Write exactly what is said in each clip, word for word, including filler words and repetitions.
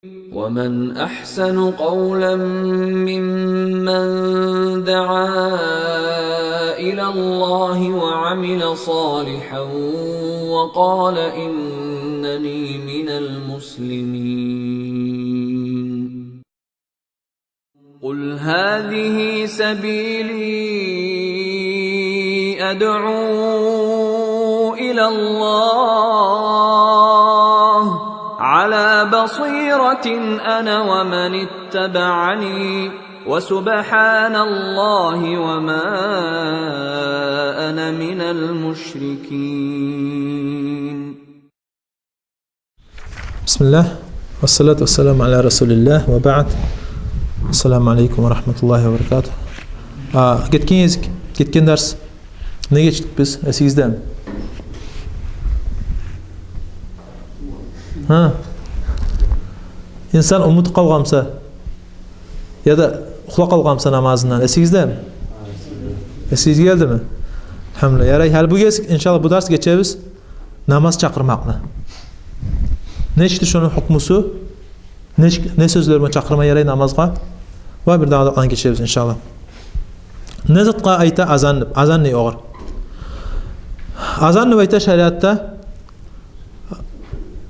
ومن أحسن قولا ممن دعا إلى الله وعمل صالحا وقال إنني من المسلمين. قل هذه سبيلي أدعو إلى الله على بصيرة أنا ومن اتبعني وسبحان الله وما أنا من المشركين. Бисмиллагь. Вассалату вассаламу аля расулиллагь. Ва баъд. Ассаламу алейкум ва рахматуллагьи ва баракатугь. А, гетген гезик, гетген дарс. Не гечдик биз? Эсигиздеми? Гьа? Инсан умутуп къалгъан буса, яда ухлап къалгъан буса намазындан, эсигиздеми? Эсигизге гелдими? Алгьамдулиллагь. Ярай, гьали бу гезик, иншаллагь, бу дарс гечебиз намаз чакъырмакъны. Нечикдир шону гьукмусу? Нечик, не сёзлер булан чакъырма ярай намазгъа? Ва бирдагъы да аны гечебиз, иншаллагь. Не затгъа айта азан деп, азан не огъар? Азан деп айта шариатда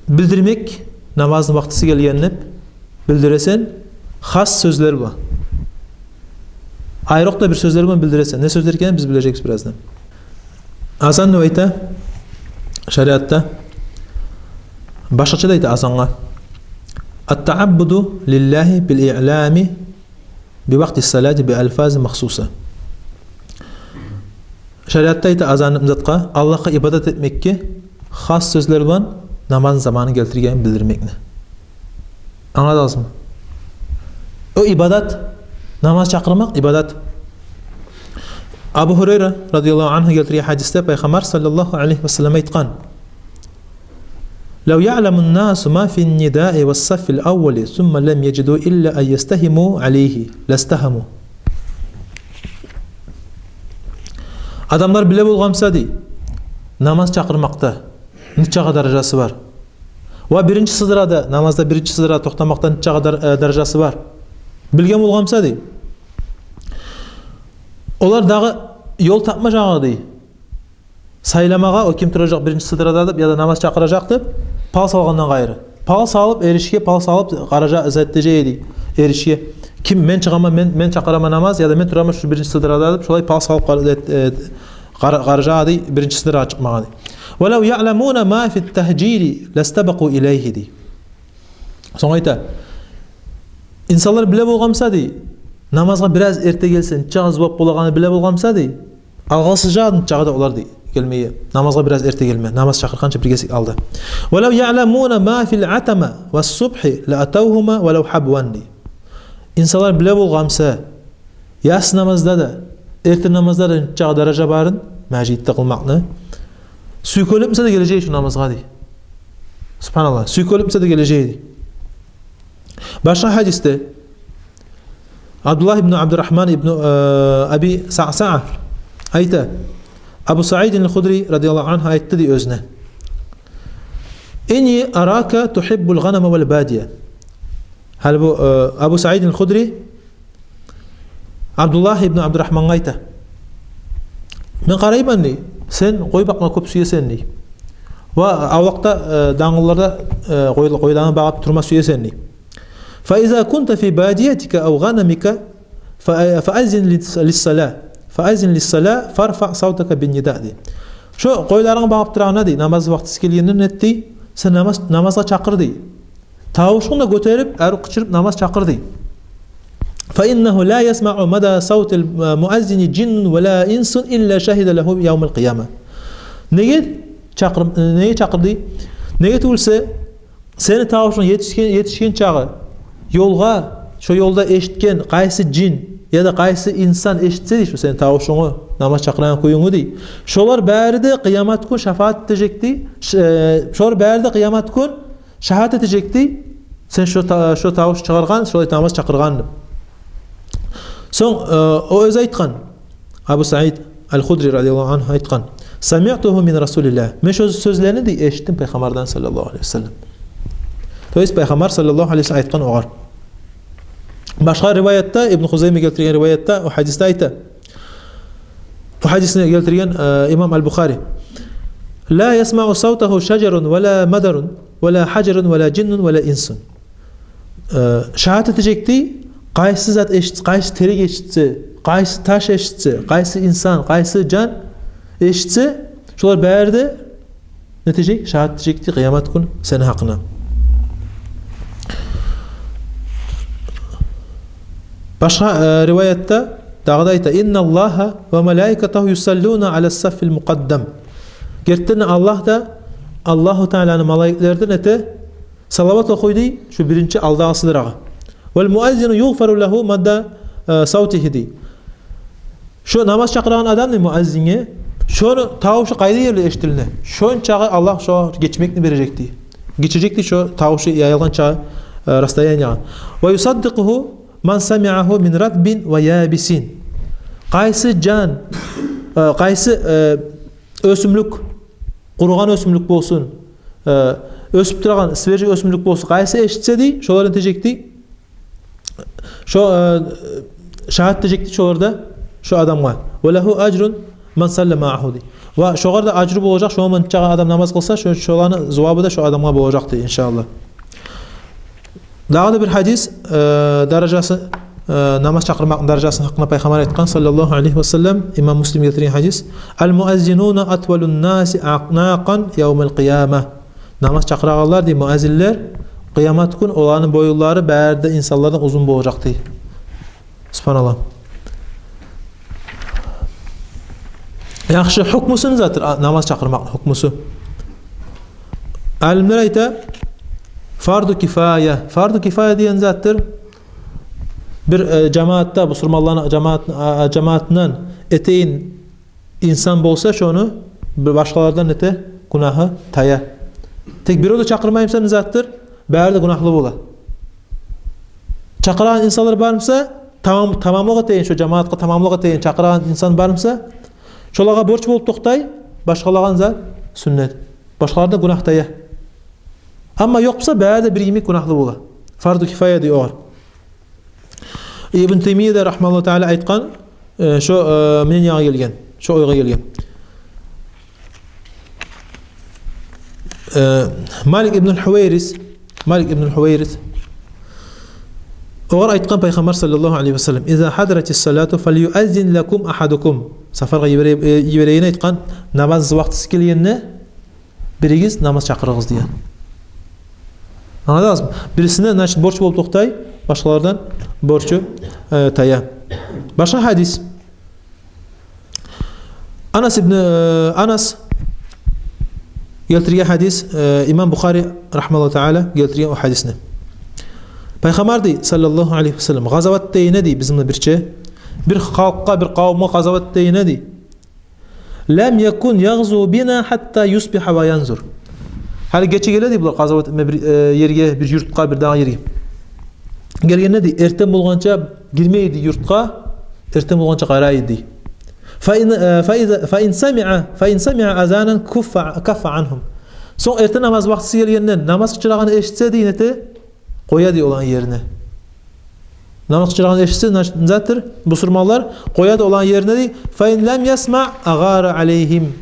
билдирмек намазны вакътиси гелген деп билдиресен, хас сёзлер булан. Айрокъда бир сёзлер булан билдиресен. Не сёзлер экенин биз билежекбиз бираздан. Азан деп айта шариатда. Башгъача да айта азангъа: التعبد لله بالإعلام بوقت الصلاة بألفاظ مخصوصة. Шариатда айта азан деп затгъа Аллагьгъа ибадат этмекге хас сёзлер булан намазны заманын гелтиргенин билдирмекни. Англадыгъызмы? О ибадат, намаз чакъырмакъ ибадат. Абу Гьурайра радияллагьу ангьу гелтирген гьадисде Пайхаммар саллаллагьу алайгьи ва саллам айтгъан: لو يعلم الناس ما في النداء والصف الأول ثم لم يجدوا إلا أن يستهموا عليه لاستهموا. Адамлар биле болгъан буса, дей, намаз чакъырмакъда нечакъы даражасы бар. Ва биринчи сыдырада, намазда биринчи сыдырада токътамакъда нечакъы дар-, э, даражасы бар. Билген болгъан буса, дей, олар дагъы ёл тапмажакъ эди, дей, сайламагъа, о ким туражакъ биринчи сыдырада деп, яда намаз чакъыражакъ деп, пал салгъандан къайры. Пал салып, эришге пал салып къаража-, зат этежек эди, эришге. Ким, мен чыгъаман, мен, мен чакъыраман намаз, яда мен тураман шу биринчи сыдырада деп, шолай пал салып къар-, зат, э, къар-, къаражакъ эди биринчи сыдырагъа чыкъмагъа, дей. ولو يعلمون ما في التهجير لاستبقوا إليه, дей. Сонг айта: инсанлар биле болгъан буса, дей, намазгъа бираз эрте гелсе нечакъы зувап болагъанын биле болгъан буса, дей, алгъасажакъ эди нечакъы да олар, дей, гелмеге, намазгъа бираз эрте гелме, намаз чакъыргъанча бир гезик алда. ولو يعلمون ما في العتمة والصبح لأتوهما ولو حبوا, дей. Инсанлар биле болгъан буса, яссы намазда да, эртен намазда да нечакъы даража барын, межитде къылмакъны, сюйкелип буса да гележек эди шу намазгъа, дей. Субгьаналлагь, сюйкелип буса да гележек эди, дей. Башгъа гьадисде Абдуллагь ибну Абдуррагьман ибну, э, Аби Саъсаа айта: Абу Саидин аль-Худри радияллагьу ангьу айтды, дей, оьзюне: إني أراك تحب الغنم والبادية. Гьали бу, э, Абу Саидин аль-Худри Абдуллагь ибну Абдуррагьмангъа айта: мен къарайман, дей, сен къой бакъма кёп сюесен, дей. Ва авлакъда, э, данглыларда, э, къой-, къойланы багъып турма сюесен, дей. فإذا كنت في باديتك أو غنمك فأ-، فأذن للص-، للصلاة، فأذن للصلاة فارفع صوتك بالنداء, дей. Шо къойларынгны багъып турагъанда, дей, намаз вакътиси гелгенде не эт, дей, сен намаз, намазгъа чакъыр, дей. Тавушунгну да гётерип, арив къычырып намаз чакъыр, дей. فإنه لا يسمع مدى صوت المؤذن جن ولا إنس إلا شهد له يوم القيامة. Неге чакъыр, неге чакъыр, дей? Неге тюгюл буса, сени тавушунг етишген, етишген чакъы ёлгъа, шо ёлда эшитген къайсы жин яда къайсы инсан эшитсе, дей, шо сени тавушунгну, намаз чакъырагъан кююнгню, дей, шолар бары да къыямат гюн шафаат этежек, дей. Ш-, э, шолар бары да къыямат гюн шагьат этежек, дей, сен шо та-, шо тавуш чыгъаргъан, шолай намаз чакъыргъан деп. Сонг, э, о оьзю айтгъан, Абу Саид аль-Худри радияллагьу ангьу айтгъан: سمعته من رسول الله. Мен шо сёзлени, дей, эшитдим Пайхаммардан саллаллагьу алайгьи ва саллам. То есть Пайхаммар саллаллагьу алайгьи ва саллам айтгъан огъар. Башгъа риваятда, Ибн Хузайма гелтирген риваятда, о гьадисде айта. О гьадисни гелтирген, э, имам Аль-Бухари. «Ла ясмаъу савтагьу шажарун ва ла мадарун, ва ла хажарун, ва ла жиннун, ва ла инсун». Э, шагьат этежек дей, къайсы зат эшит-, къайсы терек эшитсе, къайсы таш эшитсе, къайсы инсан, къайсы жан эшитсе, шолар бары да не этежек? Шагьат этежек дей къыямат гюн сени гьакъынга. Башгъа, э, риваятда дагъы да айта: «Инналлагьа ва малаикатагьу юсаллуна алас-саффил мукъаддам». Гертиден Аллагь да, Аллагьу Тааланы малайиклери де не эте? Салават охуй дей шо биринчи алдагъы сыдырагъа. «Вал муаззину югъфару лагьу мадда, э, савтигьи», дей. Шо намаз чакъырагъан адам дей, муаззинге, шону тавушу къайда ерли эшитилине, шончакъы Аллагь шогъар гечмекни бережек дей. Гечежек дей шо тавушу яйылгъанча, э, расстояниягъа. «Ва юсаддикъугьу ман самиъагьу мин ратбин ва ябисин». Къайсы жан, э, къайсы, э, оьсюмлюк, къуругъан оьсюмлюк болсун, э, оьсюп турагъан свежий оьсюмлюк болсун, къайсы эшитсе дей, шолар не этежек дей, шо, э, шагьат этежек дей шолар да шо адамгъа. «Ва лагьу ажру ман салла маъагьу», дей. Ва шогъар да ажру болажакъ, шо ман чакъы адам намаз къылса, шо, шоланы зувабы да шо адамгъа болажакъ дей, иншааллагь. Дагъы да бир гьадис, э, даражасы, э, намаз чакъырмакъны даражасыны гьакъында Пайхаммар айтгъан, саллаллагьу алайгьи ва саллам, имам Муслим гелтирген гьадис: «Ал-муаззинуна атвалун-наси аънакъан явмал-къияма». Намаз чакъырагъанлар дей, муаззинлер, къыямат гюн оланы боюнлары бары да инсанлардан узун болажакъ дей. Субгьаналлагь. Яхшы, гьукмусу не затдыр, а, намаз чакъырмакъны гьукмусу? Алимлер айта, фарду кифая. Фарду кифая деген затдыр. Бир, э, жамаатда, бусурманланы жамаат-, а, а, жамаатындан этеген инсан болса, шону бир башгъалардан не эте, гюнагьы тая. Тек бирев де чакъырмаймыса, не затдыр, бары да гюнагьлы бола. Чакъырагъан инсанлар бармыса, тамам, тамамлыкъ этеген, шо жамаатгъа тамамлыкъ этеген чакъырагъан инсан бармыса, шолагъа борч болуп токътай, башгъалагъа зат сюннет. Башгъалардан гюнагь тая. Амма ёкъ буса, бары да бир йимик гюнагьлы бола. Фарду кифая дей огъар. Ибн Таймия да, рагьмагьуллагьу таала, айтгъан, э, шо, э, мнениягъа гелген, шо ойгъа гелген. Э, Малик ибн аль-Хувайрис, Малик ибн аль-Хувайрис, огъар айтгъан Пайхаммар, саллаллагьу алайгьи ва саллам: «Иза хадратис-салату фальюаззин лакум ахадукум». Сапаргъа йибере-, э, йиберегенде айтгъан: «Намаз вакътиси гелгенде биригиз намаз чакъырыгъыз», – деген. Англадыгъызмы? Бирисине, значит, борч болуп токътай, башгъалардан борчу, э, тая. Башгъа гьадис. Анас ибн, э, Анас гелтирген гьадис, э, имам Бухари, рагьмагьуллагьу таала, гелтирген о гьадисни. Пайхаммар дей, саллаллагьу алайгьи ва саллам, гъазават дейине дей, бизин булан бирче, бир халкъгъа, бир къавумгъа гъазават дейине дей. «Лам якун ягъзу бина хатта юсбиха ва янзур». Гьали гече геле дей булар гъазават этме бир, э, ерге, бир юртгъа, бир дагъы ерге. Гелгенде дей, эртен болгъанча гирмей дей юртгъа, эртен болгъанча къарай дей. «Фа ин, э, фа иза, фа ин самиа, фа ин самиа азанан куффа, каффа ангьум». Сонг эртен намаз вакътиси гелгенде намаз къычырагъанны эшитсе дей, не эте? Къоя дей оланы ерине. Намаз къычырагъанны эшитсе, значит, не затдыр, бусурманлар, къоя дей оланы ерине дей. «Фа ин лам ясмаъ агъара алайгьим».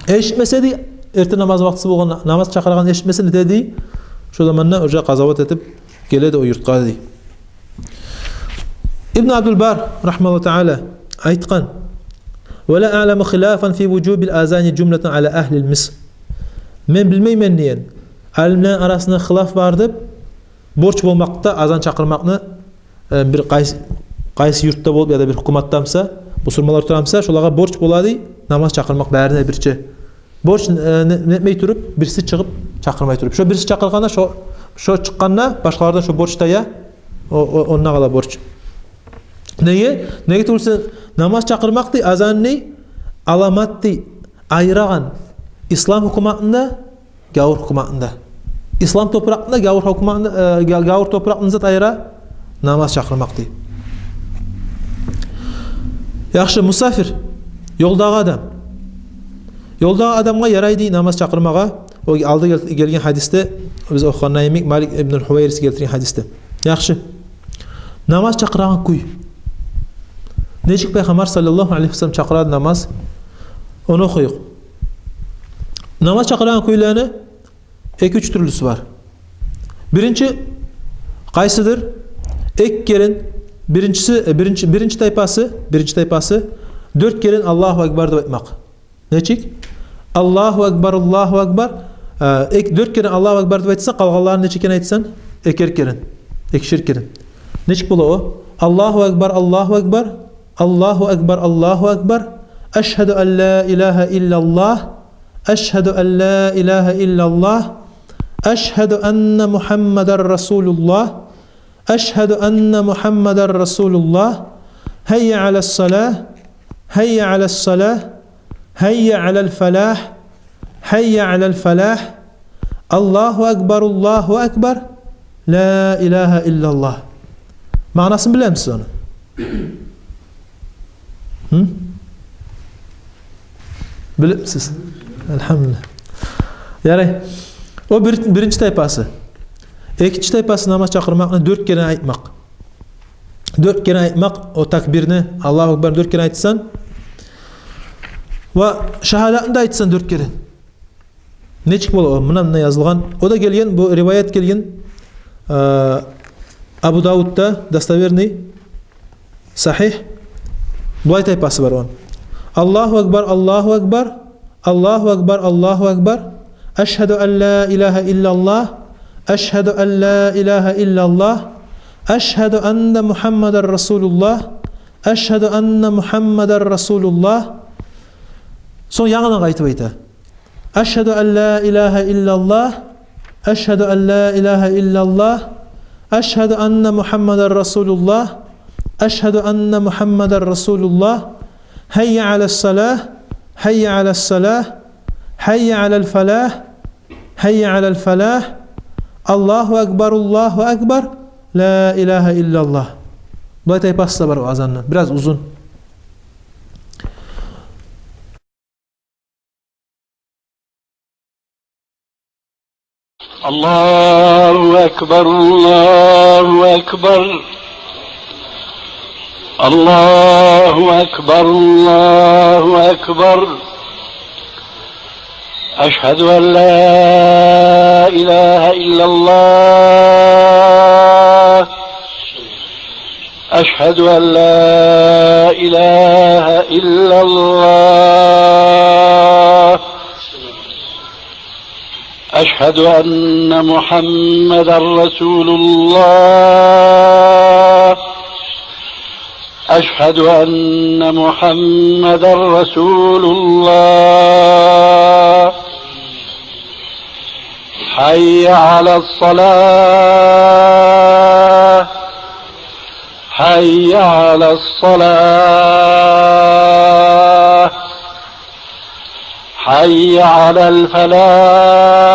Эшитмесе дей, эртен намаз вакътиси болгъан, намаз чакъырагъанны эшитмесе, не эте дей? Шо заманда уже гъазават этип геле дей о юртгъа дей. Ибн Абдул Бар, рагьмагьуллагьу таала, айтгъан: «Ва ла аъламу хилафан фи вужубил азани жумлатан ала агьлил Миср». Мен билмеймен деген, алимлени арасында хилаф бар деп, борч болмакъда азан чакъырмакъны, э, бир къайсы, къайсы юртда болуп, яда бир гьукуматда буса, бусурманлар тура буса, шолагъа борч бола дей намаз чакъырмакъ барына бирче. Борч, э, не, не этмей туруп, бириси чыгъып чакъырмай туруп. Шо бириси чакъыргъанда, шо, шо чыкъгъанда, башгъалардан шо борч тая, о, о, онда къала борч. Неге? Неге тюгюл буса, намаз чакъырмакъ дей, азан дей, аламат дей айырагъан ислам гьукуматында, гавур гьукуматында. Ислам топуракъында, гавур гьукуматында, э, га-, гавур топуракъны зат айыра намаз чакъырмакъ дей. Яхшы, мусафир, ёлдагъы адам. Ёлдагъы адамгъа ярай дей намаз чакъырмагъа. О алда гел-, гелген гьадисде биз охугъан йимик, Малик ибн Хувайрис гелтирген гьадисде. Яхшы. Намаз чакъырагъан кюй. Нечик Пайхаммар саллаллагьу алайгьи ва саллам чакъырады намаз? Ону охуюкъ. Намаз чакъырагъан кюйлени эки-уьч тюрлюсю бар. Биринчи къайсыдыр? Эки керен, биринчиси, э, биринчи, биринчи тайпасы, биринчи тайпасы дёрт керен «Аллагьу акбар» деп айтмакъ. Нечик? «Аллагьу акбар, Аллагьу акбар». Э, эк-, дёрт керен «Аллагьу акбар» деп айтсанг, къалгъанларын нече керен айтасан? Экер керен. Экишер керен. Нечик бола о? «Аллагьу акбар, Аллагьу акбар. Аллагьу акбар, Аллагьу акбар. Ашгьаду ан ла илагьа иллаллагь. Ашгьаду ан ла илагьа иллаллагь. Ашгьаду анна Мухаммадар расулуллагь. Ашгьаду анна Мухаммадар расулуллагь. Гьаййа алас салагь. Гьаййа алас салагь. Гьаййа алал фалагь. Гьаййа алал фалагь. Аллагьу акбар, Аллагьу акбар. Ла илагьа иллаллагь». Маънасын билемисиз ону? Гьы? Билемисиз? Альгьамдулиллагь. Ярай. О бир, биринчи тайпасы. Экинчи тайпасы намаз чакъырмакъны дёрт керен айтмакъ. Дёрт керен айтмакъ о такбирни, «Аллагьу акбар» дёрт керен айтсан. Ва шагьадатны да айтсан дёрт керен. Нечик бола о? Мунда, мунда язылгъан. О да гелген, бу риваят гелген, э, Абу Давудда, достоверный, сагьигь. Булай тайпасы бар ону. «Аллагьу акбар, Аллагьу акбар. Аллагьу акбар, Аллагьу акбар. Ашгьаду ан ла илагьа иллаллагь. Ашгьаду ан ла илагьа иллаллагь. Ашгьаду анна Мухаммадар расулуллагь. Ашгьаду анна Мухаммадар расулуллагь». Сонг янгыдан къайтып айта. «Ашгьаду ан ла илагьа иллаллагь. Ашгьаду ан ла илагьа иллаллагь. Ашгьаду анна Мухаммадар расулуллагь. Ашгьаду анна Мухаммадар расулуллагь. Гьаййа алас салагь. Гьаййа алас салагь. Гьаййа алал фалагь. Гьаййа алал фалагь. Аллагьу акбар, Аллагьу акбар. Ла илагьа иллаллагь». Булай тайпасы да бар о азанны. Бираз узун. الله أكبر، الله أكبر. الله أكبر، الله أكبر. أشهد أن لا إله إلا الله. أشهد أن لا إله إلا الله. أشهد أن محمدا رسول الله. أشهد أن محمدا رسول الله. حي على الصلاة. حي على الصلاة. حي على الفلاح.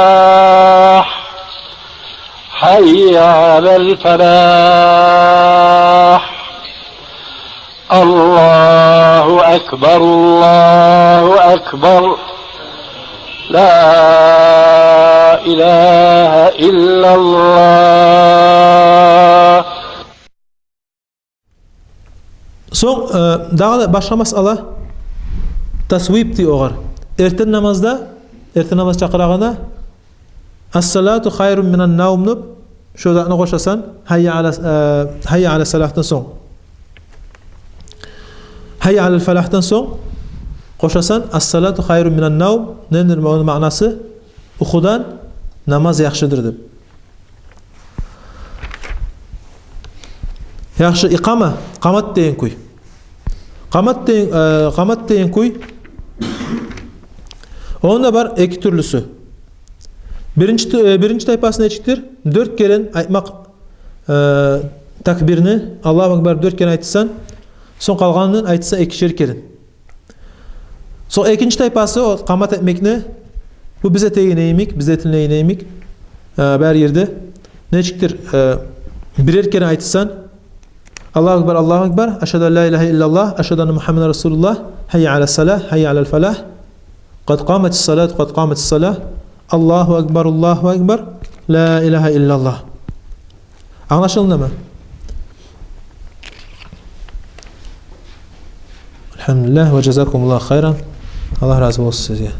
حي على الفلاح. الله أكبر، الله أكبر. لا إله إلا الله. Сонг, э, дагъы да башгъа масъала, тасвиб дей огъар. Эртен намазда, эртен намаз чакъырагъанда, «Ас-салату хайрун минан-навм» деп, шо затны къошасан, «Гьаййа ала, э, гьаййа ала салагьдан» сонг. «Гьаййа алал фалагьдан» сонг къошасан, «Ас-салату хайрун минан-навм». Недир ону маънасы? Юхудан намаз яхшыдыр деп. Яхшы, икъама, къамат деген кюй. Къамат деген, э, къамат деген кюй. Онда бар эки тюрлюсю. Биринчи тю-, э, биринчи тайпасы нечикдир? Дёрт керен айтмакъ, э, такбирни, «Аллагьу акбар» дёрт керен айтсан, сонг къалгъанын айтса экишер керен. Сонг экинчи тайпасы, о къамат этмекни, бу биз этеген йимик, биз этилеген йимик, э, бар ерде. Нечикдир, э, бирер керен айтсан, «Аллагьу акбар, Аллагьу акбар, ашгьаду ан ла илагьа иллаллагь, ашгьаду анна Мухаммадан расулуллагь, гьаййа ала салагь, гьаййа алал фалагь, къад къаматис салат, къад къаматис салагь, Аллагьу акбар, Аллагьу акбар, لا إله إلا الله. Англашылдымы? Альхамдулиллах ва жазакумуллаху хайран. Аллагь рази болсун сизге.